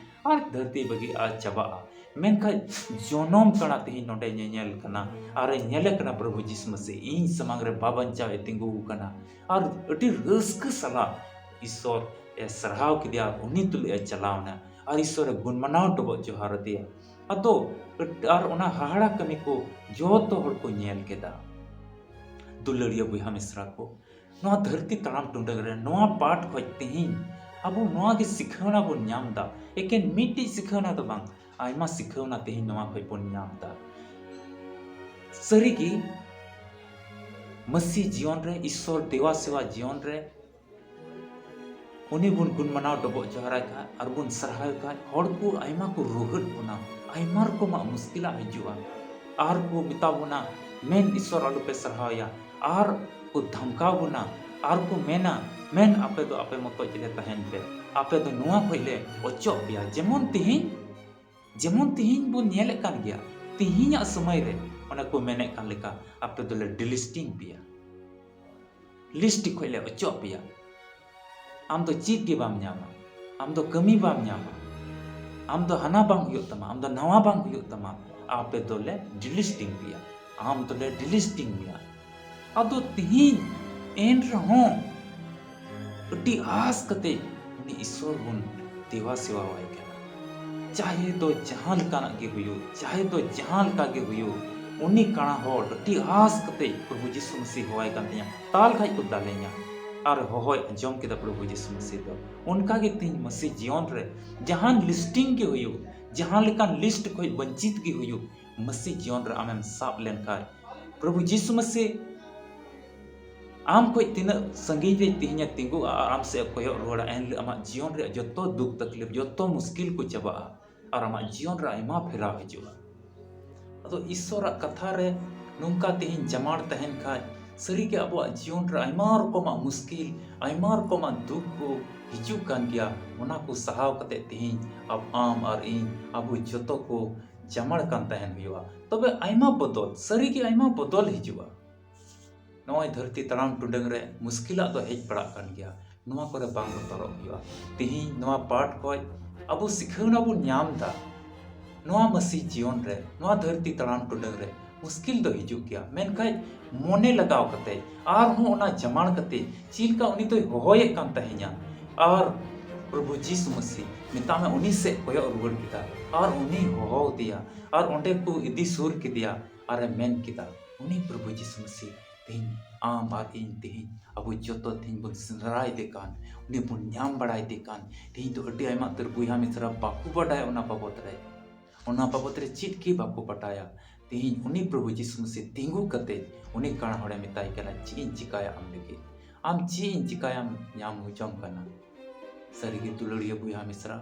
ᱟᱨ ᱫᱷᱟᱹᱨᱛᱤ ᱵᱟᱹᱜᱤᱜᱼᱟ, ᱪᱟᱵᱟᱜᱼᱟ᱾" ᱢᱮᱱᱠᱷᱟᱱ ᱡᱚᱱᱚᱢ ᱠᱟᱬᱟ ᱛᱮᱦᱮᱧ ᱱᱚᱰᱮ ᱧᱮᱧᱮᱞ ᱠᱟᱱᱟ, ᱟᱨ ᱮ ᱧᱮᱞᱮ ᱠᱟᱱᱟ ᱯᱨᱚᱵᱷᱩ ᱡᱤᱥᱩ ᱢᱟᱥᱤ ᱤᱧ ᱥᱟᱢᱟᱝ ᱨᱮ ᱵᱟᱧᱪᱟᱣ ᱮ ᱛᱤᱸᱜᱩ ᱟᱠᱟᱱᱟ, ᱟᱨ ᱟᱹᱰᱤ ᱨᱟᱹᱥᱠᱟᱹ ᱥᱟᱞᱟᱜ ᱤᱥᱚᱨ ᱮ ᱥᱟᱨᱦᱟᱣ ᱠᱮᱫᱮᱭᱟ, ᱟᱨ ᱩᱱᱤ ᱛᱩᱞᱩᱡ ᱮ ᱪᱟᱞᱟᱣ ᱮᱱᱟ, ᱟᱨ ᱤᱥᱚᱨ ᱮ ᱜᱩᱱ ᱢᱟᱱᱟᱣ ᱰᱚᱵᱚᱜ ᱡᱚᱦᱟᱨ ᱟᱫᱮᱭᱟ᱾ ᱟᱫᱚ ᱟᱨ ᱚᱱᱟ ᱦᱟᱦᱟᱲᱟ ᱠᱟᱹᱢᱤ ᱠᱚ ᱡᱚᱛᱚ ᱦᱚᱲ ᱠᱚ ᱧᱮᱞ ᱠᱮᱫᱟ᱾ ᱫᱩᱞᱟᱹᱲᱤᱭᱟᱹ ᱵᱚᱭᱦᱟ ᱢᱤᱥᱨᱟ ᱠᱚ, ᱱᱚᱣᱟ ᱫᱷᱟᱹᱨᱛᱤ ᱛᱟᱲᱟᱢ ᱴᱩᱰᱟᱹᱝ ᱨᱮ ᱱᱚᱣᱟ ᱯᱟᱴ ᱠᱷᱚᱡ ᱛᱮᱦᱮᱧ ᱟᱵᱚ ᱱᱚᱣᱟ ᱜᱮ ᱥᱤᱠᱷᱟᱹᱣᱱᱟ ᱵᱚᱱ ᱧᱟᱢ ᱮᱫᱟ᱾ ᱮᱠᱮᱱ ᱢᱤᱫᱴᱤᱡ ᱥᱤᱠᱷᱟᱹᱣᱱᱟ ᱫᱚ ᱵᱟᱝ, ᱟᱭᱢᱟ ᱥᱤᱠᱷᱟᱹᱣᱱᱟ ᱛᱮᱦᱮᱧ ᱱᱚᱣᱟ ᱠᱷᱚᱡ ᱵᱚᱱ ᱧᱟᱢ ᱮᱫᱟ᱾ ᱥᱟᱹᱨᱤᱜᱮ ᱢᱟᱹᱥᱤ ᱡᱤᱭᱚᱱ ᱨᱮ, ᱤᱥᱥᱚᱨ ᱫᱮᱣᱟ ᱥᱮᱣᱟ ᱡᱤᱭᱚᱱ ᱨᱮ ᱩᱱᱤ ᱵᱚᱱ ᱜᱩᱱ ᱢᱟᱱᱟᱣ ᱰᱚᱵᱚᱜ ᱡᱚᱦᱟᱨᱟᱭ ᱠᱷᱟᱡ ᱟᱨ ᱵᱚᱱ ᱥᱟᱨᱦᱟᱣ ᱠᱷᱟᱡ, ᱦᱚᱲ ᱠᱚ ᱟᱭᱢᱟ ᱠᱚ ᱨᱩᱦᱮᱫ ᱵᱚᱱᱟ, ᱟᱭᱢᱟ ᱨᱚᱠᱚᱢᱟᱜ ᱢᱩᱥᱠᱤᱞᱟᱜ ᱦᱤᱡᱩᱜᱼᱟ᱾ ᱟᱨ ᱠᱚ ᱢᱮᱛᱟ ᱵᱚᱱᱟ, "ᱢᱮᱱ ᱤᱥᱥᱚᱨ ᱟᱞᱚᱯᱮ ᱥᱟᱨᱦᱟᱣᱮᱭᱟ", ᱟᱨ ᱠᱚ ᱫᱷᱟᱢᱠᱟᱣ ᱵᱚᱱᱟ, ᱟᱨ ᱠᱚ ᱢᱮᱱᱟ, "ᱢᱮᱱ ᱟᱯᱮ ᱫᱚ ᱟᱯᱮ ᱢᱚᱛᱚᱡ ᱨᱮ ᱛᱟᱦᱮᱱ ᱯᱮ, ᱟᱯᱮ ᱫᱚ ᱱᱚᱣᱟ ᱠᱷᱚᱡ ᱞᱮ ᱚᱪᱚᱜ ᱯᱮᱭᱟ᱾" ᱡᱮᱢᱚᱱ ᱛᱤᱦᱤᱧ, ᱡᱮᱢᱚᱱ ᱛᱤᱦᱤᱧ ᱵᱚᱱ ᱧᱮᱞᱮᱫ ᱠᱟᱱ ᱜᱮᱭᱟ, ᱛᱤᱦᱤᱧᱟᱜ ᱥᱚᱢᱚᱭ ᱨᱮ ᱚᱱᱮ ᱠᱚ ᱢᱮᱱᱮᱫ ᱠᱟᱱ ᱞᱮᱠᱟ, "ᱟᱯᱮ ᱫᱚᱞᱮ delisting ᱯᱮᱭᱟ, list ᱠᱷᱚᱡ ᱞᱮ ᱚᱪᱚᱜ ᱯᱮᱭᱟ, ᱟᱢ ᱫᱚ ᱪᱮᱫ ᱜᱮ ᱵᱟᱢ ᱧᱟᱢᱟ, ᱟᱢ ᱫᱚ ᱠᱟᱹᱢᱤ ᱵᱟᱢ ᱧᱟᱢᱟ, ᱟᱢ ᱫᱚ ᱦᱟᱱᱟ ᱵᱟᱝ ᱦᱩᱭᱩᱜ ᱛᱟᱢᱟ, ᱟᱢ ᱫᱚ ᱱᱟᱣᱟ ᱵᱟᱝ ᱦᱩᱭᱩᱜ ᱛᱟᱢᱟ, ᱟᱯᱮ ᱫᱚᱞᱮ delisting ᱯᱮᱭᱟ, ᱟᱢ ᱫᱚᱞᱮ delisting ᱢᱮᱭᱟ᱾" ᱟᱫᱚ ᱛᱤᱦᱤᱧ ᱮᱱ ᱨᱮᱦᱚᱸ ᱟᱹᱰᱤ ᱟᱥ ᱠᱟᱛᱮ ᱩᱱᱤ ᱤᱥᱥᱚᱨ ᱵᱚᱱ ᱫᱮᱣᱟ ᱥᱮᱣᱟᱣᱟᱭ ᱠᱟᱱᱟ᱾ ᱪᱟᱦᱮ ᱫᱚ ᱡᱟᱦᱟᱸ ᱞᱮᱠᱟᱱᱟᱜ ᱜᱮ ᱦᱩᱭᱩᱜ, ᱪᱟᱦᱮ ᱫᱚ ᱡᱟᱦᱟᱸ ᱞᱮᱠᱟ ᱜᱮ ᱦᱩᱭᱩᱜ, ᱩᱱᱤ ᱠᱟᱬᱟ ᱦᱚᱲ ᱟᱹᱰᱤ ᱟᱥ ᱠᱟᱛᱮ ᱯᱨᱚᱵᱷᱩ ᱡᱤᱥᱩ ᱢᱟᱹᱥᱤ ᱦᱚᱦᱚᱣᱟᱭ ᱠᱟᱱ ᱛᱤᱧᱟ, ᱫᱟᱞ ᱠᱷᱟᱡ ᱠᱚ ᱫᱟᱞᱮᱧᱟ, ᱟᱨ ᱦᱚᱦᱚᱭ ᱟᱸᱡᱚᱢ ᱠᱮᱫᱟ ᱯᱨᱚᱵᱷᱩ ᱡᱤᱥᱩ ᱢᱟᱹᱥᱤ ᱫᱚ᱾ ᱚᱱᱠᱟ ᱜᱮ ᱛᱮᱦᱮᱧ ᱢᱟᱹᱥᱤ ᱡᱤᱭᱚᱱ ᱨᱮ ᱡᱟᱦᱟᱱ ᱞᱤᱥᱴᱤᱝ ᱜᱮ ᱦᱩᱭᱩᱜ, ᱡᱟᱦᱟᱸ ᱞᱮᱠᱟᱱ ᱞᱤᱥᱴ ᱠᱷᱚᱱ ᱵᱚᱧᱪᱤᱛ ᱜᱮ ᱦᱩᱭᱩᱜ, ᱢᱟᱹᱥᱤ ᱡᱤᱭᱚᱱ ᱨᱮ ᱟᱢᱮᱢ ᱥᱟᱵ ᱞᱮᱱᱠᱷᱟᱱ, ᱯᱨᱚᱵᱷᱩ ᱡᱤᱥᱩ ᱢᱟᱹᱥᱤ ᱟᱢ ᱠᱷᱚᱱ ᱛᱤᱱᱟᱹᱜ ᱥᱟᱺᱜᱤᱧ ᱨᱮ ᱛᱮᱦᱮᱧᱮ ᱛᱤᱸᱜᱩᱜᱼᱟ ᱟᱨ ᱟᱢ ᱥᱮᱫ ᱮ ᱠᱚᱭᱚᱜ ᱨᱩᱣᱟᱹᱲᱟ, ᱮᱱᱦᱤᱞᱳᱜ ᱟᱢᱟᱜ ᱡᱤᱭᱚᱱ ᱨᱮᱭᱟᱜ ᱡᱚᱛᱚ ᱫᱩᱠ ᱛᱟᱠᱞᱤᱯ, ᱡᱚᱛᱚ ᱢᱩᱥᱠᱤᱞ ᱠᱚ ᱪᱟᱵᱟᱜᱼᱟ ᱟᱨ ᱟᱢᱟᱜ ᱡᱤᱭᱚᱱ ᱨᱮ ᱟᱭᱢᱟ ᱯᱷᱮᱨᱟᱣ ᱦᱤᱡᱩᱜᱼᱟ᱾ ᱟᱫᱚ ᱤᱥᱥᱚᱨᱟᱜ ᱠᱟᱛᱷᱟ ᱨᱮ ᱱᱚᱝᱠᱟ ᱛᱮᱦᱮᱧ ᱡᱟᱢᱟᱲ ᱛᱟᱦᱮᱱ ᱠᱷᱟᱡ, ᱥᱟᱹᱨᱤᱜᱮ ᱟᱵᱚᱣᱟᱜ ᱡᱤᱭᱚᱱ ᱨᱮ ᱟᱭᱢᱟ ᱨᱚᱠᱚᱢᱟᱜ ᱢᱩᱥᱠᱤᱞ, ᱟᱭᱢᱟ ᱨᱚᱠᱚᱢᱟᱜ ᱫᱩᱠ ᱠᱚ ᱦᱤᱡᱩᱜ ᱠᱟᱱ ᱜᱮᱭᱟ᱾ ᱚᱱᱟ ᱠᱚ ᱥᱟᱦᱟᱣ ᱠᱟᱛᱮ ᱛᱮᱦᱮᱧ ᱟᱵ-, ᱟᱢ ᱟᱨ ᱤᱧ, ᱟᱵᱚ ᱡᱚᱛᱚ ᱠᱚ ᱡᱟᱢᱟᱲ ᱠᱟᱱ ᱛᱟᱦᱮᱱ ᱦᱩᱭᱩᱜᱼᱟ᱾ ᱛᱚᱵᱮ ᱟᱭᱢᱟ ᱵᱚᱫᱚᱞ, ᱥᱟᱹᱨᱤᱜᱮ ᱟᱭᱢᱟ ᱵᱚᱫᱚᱞ ᱦᱤᱡᱩᱜᱼᱟ᱾ ᱱᱚᱜᱼᱚᱭ ᱫᱷᱟᱹᱨᱛᱤ ᱛᱟᱲᱟᱢ ᱴᱩᱰᱟᱹᱝ ᱨᱮ ᱢᱩᱥᱠᱤᱞᱟᱜ ᱫᱚ ᱦᱮᱡ ᱯᱟᱲᱟᱜ ᱠᱟᱱ ᱜᱮᱭᱟ᱾ ᱱᱚᱣᱟ ᱠᱚᱨᱮ ᱵᱟᱝ ᱵᱚᱛᱚᱨᱚᱜ ᱦᱩᱭᱩᱜᱼᱟ᱾ ᱛᱮᱦᱮᱧ ᱱᱚᱣᱟ ᱯᱟᱴ ᱠᱷᱚᱡ ᱟᱵᱚ ᱥᱤᱠᱷᱟᱹᱣᱱᱟ ᱵᱚᱱ ᱧᱟᱢ ᱫᱟ᱾ ᱱᱚᱣᱟ ᱢᱟᱹᱥᱤ ᱡᱤᱭᱚᱱ ᱨᱮ, ᱱᱚᱣᱟ ᱫᱷᱟᱹᱨᱛᱤ ᱛᱟᱲᱟᱢ ᱴᱩᱰᱟᱹᱝ ᱨᱮ ᱢᱩᱥᱠᱤᱞ ᱫᱚ ᱦᱤᱡᱩᱜ ᱜᱮᱭᱟ, ᱢᱮᱱᱠᱷᱟᱱ ᱢᱚᱱᱮ ᱞᱟᱜᱟᱣ ᱠᱟᱛᱮ, ᱟᱨᱦᱚᱸ ᱚᱱᱟ ᱡᱟᱢᱟᱲ ᱠᱟᱛᱮ, ᱪᱮᱫ ᱞᱮᱠᱟ ᱩᱱᱤ ᱫᱚᱭ ᱦᱚᱦᱚᱭᱮᱫ ᱠᱟᱱ ᱛᱟᱦᱮᱸᱧᱟ, ᱟᱨ ᱯᱨᱚᱵᱷᱩ ᱡᱤᱥᱩ ᱢᱟᱹᱥᱤ ᱢᱮᱛᱟᱜ ᱢᱮ ᱩᱱᱤ ᱥᱮᱫ ᱠᱚᱭᱚᱜ ᱨᱩᱣᱟᱹᱲ ᱠᱮᱫᱟ, ᱟᱨ ᱩᱱᱤ ᱦᱚᱦᱚ ᱟᱫᱮᱭᱟ, ᱟᱨ ᱚᱸᱰᱮ ᱠᱚ ᱤᱫᱤ ᱥᱩᱨ ᱠᱮᱫᱮᱭᱟ, ᱟᱨᱮ ᱢᱮᱱ ᱠᱮᱫᱟ, ᱩᱱᱤ ᱯᱨᱚᱵᱷᱩ ᱡᱤᱥᱩ ᱢᱟᱹᱥᱤ ᱛᱮᱦᱮᱧ ᱟᱢ ᱟᱨ ᱤᱧ, ᱛᱮᱦᱮᱧ ᱟᱵᱚ ᱡᱚᱛᱚ ᱛᱮᱦᱮᱧ ᱵᱚᱱ ᱥᱮᱸᱫᱽᱨᱟᱭᱮᱫᱮ ᱠᱟᱱ, ᱩᱱᱤ ᱵᱚᱱ ᱧᱟᱢ ᱵᱟᱲᱟᱭᱮᱫᱮ ᱠᱟᱱ᱾ ᱛᱮᱦᱮᱧ ᱫᱚ ᱟᱹᱰᱤ ᱟᱭᱢᱟ ᱩᱛᱟᱹᱨ ᱵᱚᱭᱦᱟ ᱢᱤᱥᱨᱟ ᱵᱟᱠᱚ ᱵᱟᱰᱟᱭᱟ ᱚᱱᱟ ᱵᱟᱵᱚᱫ ᱨᱮ, ᱚᱱᱟ ᱵᱟᱵᱚᱫ ᱨᱮ ᱪᱮᱫ ᱜᱮ ᱵᱟᱠᱚ ᱵᱟᱰᱟᱭᱟ᱾ ᱛᱮᱦᱮᱧ ᱩᱱᱤ ᱯᱨᱚᱵᱷᱩ ᱡᱤᱥᱩ ᱢᱟᱹᱥᱤ ᱛᱤᱸᱜᱩ ᱠᱟᱛᱮ ᱩᱱᱤ ᱠᱟᱬᱟ ᱦᱚᱲᱮ ᱢᱮᱛᱟᱭ ᱠᱟᱱᱟ, ᱪᱮᱫ ᱤᱧ ᱪᱤᱠᱟᱭᱟ ᱟᱢ ᱞᱟᱹᱜᱤᱫ? ᱟᱢ ᱪᱮᱫ ᱤᱧ ᱪᱤᱠᱟᱭᱟᱢ ᱧᱟᱢ ᱦᱚᱪᱚᱢ ᱠᱟᱱᱟ? ᱥᱟᱹᱨᱤᱜᱮ ᱫᱩᱞᱟᱹᱲᱤᱭᱟᱹ ᱵᱚᱭᱦᱟ ᱢᱤᱥᱨᱟ,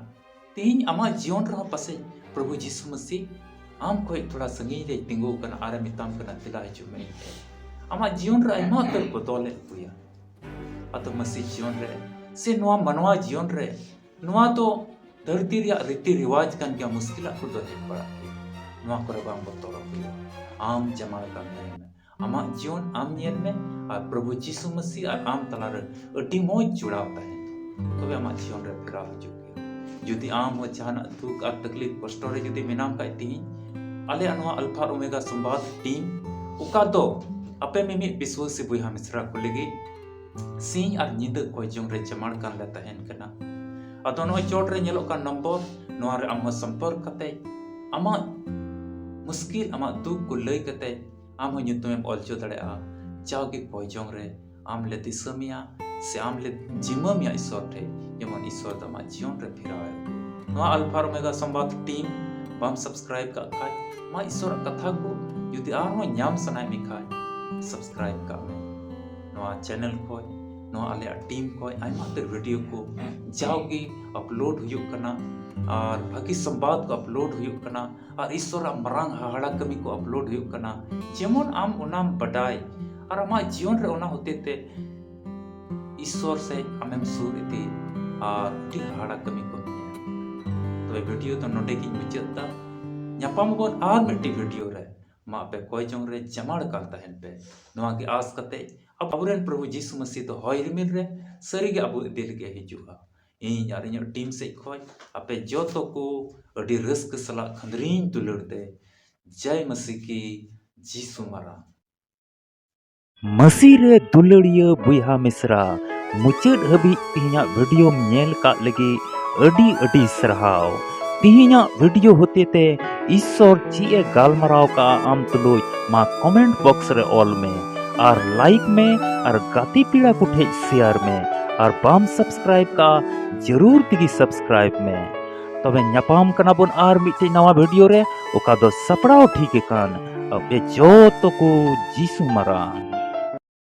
ᱛᱮᱦᱮᱧ ᱟᱢᱟᱜ ᱡᱤᱭᱚᱱ ᱨᱮᱦᱚᱸ ᱯᱟᱥᱮᱡ ᱯᱨᱚᱵᱷᱩ ᱡᱤᱥᱩ ᱢᱟᱹᱥᱤ ᱟᱢ ᱠᱷᱚᱱ ᱛᱷᱚᱲᱟ ᱥᱟᱺᱜᱤᱧ ᱨᱮᱭ ᱛᱤᱸᱜᱩ ᱟᱠᱟᱱᱟ ᱟᱨᱮ ᱢᱮᱛᱟᱢ ᱠᱟᱱᱟ, ᱫᱮᱞᱟ ᱦᱤᱡᱩᱜ ᱢᱮ ᱤᱧ ᱴᱷᱮᱱ᱾ ᱟᱢᱟᱜ ᱡᱤᱭᱚᱱ ᱨᱮ ᱟᱭᱢᱟ ᱩᱛᱟᱹᱨ ᱵᱚᱫᱚᱞᱮ ᱟᱹᱜᱩᱭᱟ᱾ ᱟᱫᱚ ᱢᱟᱹᱥᱤ ᱡᱤᱭᱚᱱ ᱨᱮ ᱥᱮ ᱱᱚᱣᱟ ᱢᱟᱱᱣᱟ ᱡᱤᱭᱚᱱ ᱨᱮ, ᱱᱚᱣᱟ ᱫᱚ ᱫᱷᱟᱹᱨᱛᱤ ᱨᱮᱭᱟᱜ ᱨᱤᱛᱤ ᱨᱮᱣᱟᱡᱽ ᱠᱟᱱ ᱜᱮᱭᱟ, ᱢᱩᱥᱠᱤᱞᱟᱜ ᱠᱚᱫᱚ ᱦᱮᱡ ᱵᱟᱲᱟᱜ ᱜᱮᱭᱟ᱾ ᱱᱚᱣᱟ ᱠᱚᱨᱮ ᱵᱟᱝ ᱵᱚᱛᱚᱨᱚᱜ ᱦᱩᱭᱩᱜᱼᱟ᱾ ᱟᱢ ᱡᱟᱢᱟᱲ ᱠᱟᱱ ᱛᱟᱦᱮᱱ ᱢᱮ᱾ ᱟᱢᱟᱜ ᱡᱤᱭᱚᱱ ᱟᱢ ᱧᱮᱞ ᱢᱮ ᱟᱨ ᱯᱨᱚᱵᱷᱩ ᱡᱤᱥᱩ ᱢᱟᱹᱥᱤ ᱟᱨ ᱟᱢ ᱛᱟᱞᱟᱨᱮ ᱟᱹᱰᱤ ᱢᱚᱡᱽ ᱡᱚᱲᱟᱣ ᱛᱟᱦᱮᱱ, ᱛᱚᱵᱮ ᱟᱢᱟᱜ ᱡᱤᱭᱚᱱ ᱨᱮ ᱯᱷᱮᱨᱟᱣ ᱦᱤᱡᱩᱜ ᱜᱮᱭᱟ᱾ ᱡᱩᱫᱤ ᱟᱢ ᱦᱚᱸ ᱡᱟᱦᱟᱱᱟᱜ ᱫᱩᱠ ᱟᱨ ᱛᱟᱠᱞᱤᱯ ᱠᱚᱥᱴᱚ ᱨᱮ ᱡᱩᱫᱤ ᱢᱮᱱᱟᱢ ᱠᱷᱟᱡ, ᱛᱮᱦᱮᱧ ᱟᱞᱮᱭᱟᱜ ᱱᱚᱣᱟ ᱟᱞᱯᱷᱟ ᱟᱨ ᱳᱢᱮᱜᱟ ᱥᱚᱢᱵᱟᱫ ᱴᱤᱢ, ᱚᱠᱟ ᱫᱚ ᱟᱯᱮ ᱢᱤᱢᱤᱫ ᱵᱤᱥᱣᱟᱹᱥᱤ ᱵᱚᱭᱦᱟ ᱢᱤᱥᱨᱟ ᱠᱚ ᱞᱟᱹᱜᱤᱫ ᱥᱤᱧ ᱟᱨ ᱧᱤᱫᱟᱹ ᱠᱚᱭ ᱡᱚᱝ ᱨᱮ ᱡᱟᱢᱟᱲ ᱠᱟᱱ ᱞᱮ ᱛᱟᱦᱮᱱ ᱠᱟᱱᱟ᱾ ᱟᱫᱚ ᱱᱚᱜᱼᱚᱭ ᱪᱚᱴ ᱨᱮ ᱧᱮᱞᱚᱜ ᱠᱟᱱ ᱱᱚᱢᱵᱚᱨ, ᱱᱚᱣᱟ ᱨᱮ ᱟᱢ ᱦᱚᱸ ᱥᱚᱢᱯᱚᱨᱠ ᱠᱟᱛᱮ ᱟᱢᱟᱜ ᱢᱩᱥᱠᱤᱞ, ᱟᱢᱟᱜ ᱫᱩᱠ ᱠᱚ ᱞᱟᱹᱭ ᱠᱟᱛᱮ ᱟᱢ ᱦᱚᱸ ᱧᱩᱛᱩᱢᱮᱢ ᱚᱞ ᱦᱚᱪᱚ ᱫᱟᱲᱮᱭᱟᱜᱼᱟ᱾ ᱡᱟᱣᱜᱮ ᱠᱚᱭ ᱡᱚᱝ ᱨᱮ ᱟᱢ ᱞᱮ ᱫᱤᱥᱟᱹ ᱢᱮᱭᱟ, ᱥᱮ ᱟᱢ ᱞᱮ ᱡᱤᱢᱟᱹ ᱢᱮᱭᱟ ᱤᱥᱥᱚᱨ ᱴᱷᱮᱡ, ᱡᱮᱢᱚᱱ ᱤᱥᱥᱚᱨ ᱫᱚ ᱟᱢᱟᱜ ᱡᱤᱭᱚᱱ ᱨᱮ ᱯᱷᱮᱨᱟᱣ ᱮ ᱦᱩᱭᱩᱜ᱾ ᱱᱚᱣᱟ ᱟᱞᱯᱷᱟ ᱟᱨ ᱳᱢᱮᱜᱟ ᱥᱚᱢᱵᱟᱫ ᱴᱤᱢ ᱵᱟᱢ ᱥᱟᱵᱥᱠᱨᱟᱭᱤᱵ ᱠᱟᱜ ᱠᱷᱟᱡ, ᱟᱢᱟᱜ ᱤᱥᱥᱚᱨᱟᱜ ᱠᱟᱛᱷᱟ ᱠᱚ ᱡᱩᱫᱤ ᱟᱨᱦᱚᱸ ᱧᱟᱢ ᱥᱟᱱᱟᱭᱮᱫ ᱢᱮ ᱠᱷᱟᱡ, ᱥᱟᱵᱥᱠᱨᱟᱭᱤᱵ ᱠᱟᱜ ᱢᱮ᱾ ᱱᱚᱣᱟ ᱪᱮᱱᱮᱞ ᱠᱷᱚᱡ, ᱱᱚᱣᱟ ᱟᱞᱮᱭᱟᱜ ᱴᱤᱢ ᱠᱷᱚᱡ ᱟᱭᱢᱟ ᱩᱛᱟᱹᱨ ᱵᱷᱤᱰᱤᱭᱳ ᱠᱚ ᱡᱟᱣᱜᱮ ᱟᱯᱞᱳᱰ ᱦᱩᱭᱩᱜ ᱠᱟᱱᱟ, ᱟᱨ ᱵᱷᱟᱹᱜᱤ ᱥᱚᱢᱵᱟᱫ ᱠᱚ ᱟᱯᱞᱳᱰ ᱦᱩᱭᱩᱜ ᱠᱟᱱᱟ, ᱟᱨ ᱤᱥᱥᱚᱨᱟᱜ ᱢᱟᱨᱟᱝ ᱦᱟᱦᱟᱲᱟ ᱠᱟᱹᱢᱤ ᱠᱚ ᱟᱯᱞᱳᱰ ᱦᱩᱭᱩᱜ ᱠᱟᱱᱟ, ᱡᱮᱢᱚᱱ ᱟᱢ ᱚᱱᱟᱢ ᱵᱟᱰᱟᱭ ᱟᱨ ᱟᱢᱟᱜ ᱡᱤᱭᱚᱱ ᱨᱮ ᱚᱱᱟ ᱦᱚᱛᱮ ᱛᱮ ᱤᱥᱥᱚᱨ ᱥᱮᱡ ᱟᱢᱮᱢ ᱥᱩᱨ ᱤᱫᱤ ᱟᱨ ᱟᱹᱰᱤ ᱦᱟᱦᱟᱲᱟ ᱠᱟᱹᱢᱤ ᱠᱚᱢ ᱧᱮᱞ᱾ ᱛᱚᱵᱮ ᱵᱷᱤᱰᱤᱭᱳ ᱫᱚ ᱱᱚᱰᱮ ᱜᱤᱧ ᱢᱩᱪᱟᱹᱫ ᱫᱟ᱾ ᱧᱟᱯᱟᱢ ᱟᱵᱚᱱ ᱟᱨ ᱢᱤᱫᱴᱤᱡ ᱵᱷᱤᱰᱤᱭᱳ ᱨᱮ᱾ ᱢᱟ ᱟᱯᱮ ᱠᱚᱭ ᱡᱚᱝ ᱨᱮ ᱡᱟᱢᱟᱲ ᱠᱟᱱ ᱛᱟᱦᱮᱱ ᱯᱮ᱾ ᱱᱚᱣᱟ ᱜᱮ ᱟᱸᱥ ᱠᱟᱛᱮ ᱟᱵᱚᱨᱮᱱ ᱯᱨᱚᱵᱷᱩ ᱡᱤᱥᱩ ᱢᱟᱹᱥᱤ ᱫᱚ ᱦᱚᱭ ᱨᱤᱢᱤᱞ ᱨᱮ ᱥᱟᱹᱨᱤᱜᱮ ᱟᱵᱚ ᱤᱫᱤ ᱞᱟᱹᱜᱤᱫ ᱦᱤᱡᱩᱜᱼᱟ᱾ ᱤᱧ ᱟᱨ ᱤᱧᱟᱹᱜ ᱴᱤᱢ ᱥᱮᱡ ᱠᱷᱚᱡ ᱟᱯᱮ ᱡᱚᱛᱚ ᱠᱚ ᱟᱹᱰᱤ ᱨᱟᱹᱥᱠᱟᱹ ᱥᱟᱞᱟᱜ ᱠᱷᱟᱹᱱᱫᱽᱨᱤᱧ ᱫᱩᱞᱟᱹᱲ ᱛᱮ ᱡᱟᱭ ᱢᱟᱹᱥᱤ ᱠᱤ ᱡᱤᱥᱩ ᱢᱟᱨᱟᱝ᱾ ᱢᱟᱹᱥᱤ ᱨᱮ ᱫᱩᱞᱟᱹᱲᱤᱭᱟᱹ ᱵᱚᱭᱦᱟ ᱢᱤᱥᱨᱟ, ᱢᱩᱪᱟᱹᱫ ᱦᱟᱹᱵᱤᱡ ᱛᱤᱦᱤᱧᱟᱜ ᱵᱷᱤᱰᱤᱭᱳᱢ ᱧᱮᱞ ᱠᱟᱜ ᱞᱟᱹᱜᱤᱫ ᱟᱹᱰᱤ ᱟᱹᱰᱤ ᱥᱟᱨᱦᱟᱣ᱾ ᱛᱤᱦᱤᱧᱟᱜ ᱵᱷᱤᱰᱤᱭᱳ ᱦᱚᱛᱮᱛᱮ ᱤᱥᱥᱚᱨ ᱪᱮᱫ ᱮ ᱜᱟᱞᱢᱟᱨᱟᱣ ᱠᱟᱜᱼᱟ ᱟᱢ ᱛᱩᱞᱩᱡ, ᱢᱟ ᱠᱚᱢᱮᱱᱴ ᱵᱚᱠᱥ ᱨᱮ ᱚᱞ ᱢᱮ ᱟᱨ ᱞᱟᱭᱤᱠ ᱢᱮ ᱟᱨ ᱜᱟᱛᱮ ᱯᱮᱲᱟ ᱠᱚ ᱴᱷᱮᱡ ᱥᱮᱭᱟᱨ ᱢᱮ᱾ ᱟᱨ ᱵᱟᱢ ᱥᱟᱵᱥᱠᱨᱟᱭᱤᱵ ᱠᱟᱜᱼᱟ, ᱡᱟᱹᱨᱩᱲ ᱛᱮᱜᱮ ᱥᱟᱵᱥᱠᱨᱟᱭᱤᱵ ᱢᱮ᱾ ᱛᱚᱵᱮ ᱧᱟᱯᱟᱢ ᱠᱟᱱᱟ ᱵᱚᱱ ᱟᱨ ᱢᱤᱫᱴᱮᱡ ᱱᱟᱣᱟ ᱵᱷᱤᱰᱤᱭᱳ ᱨᱮ, ᱚᱠᱟ ᱫᱚ ᱥᱟᱯᱲᱟᱣ ᱴᱷᱤᱠ ᱟᱠᱟᱱ ᱟᱯᱮ ᱡᱚᱛᱚ ᱠᱚ ᱡᱤᱥᱩ ᱢᱟᱨᱟᱝ᱾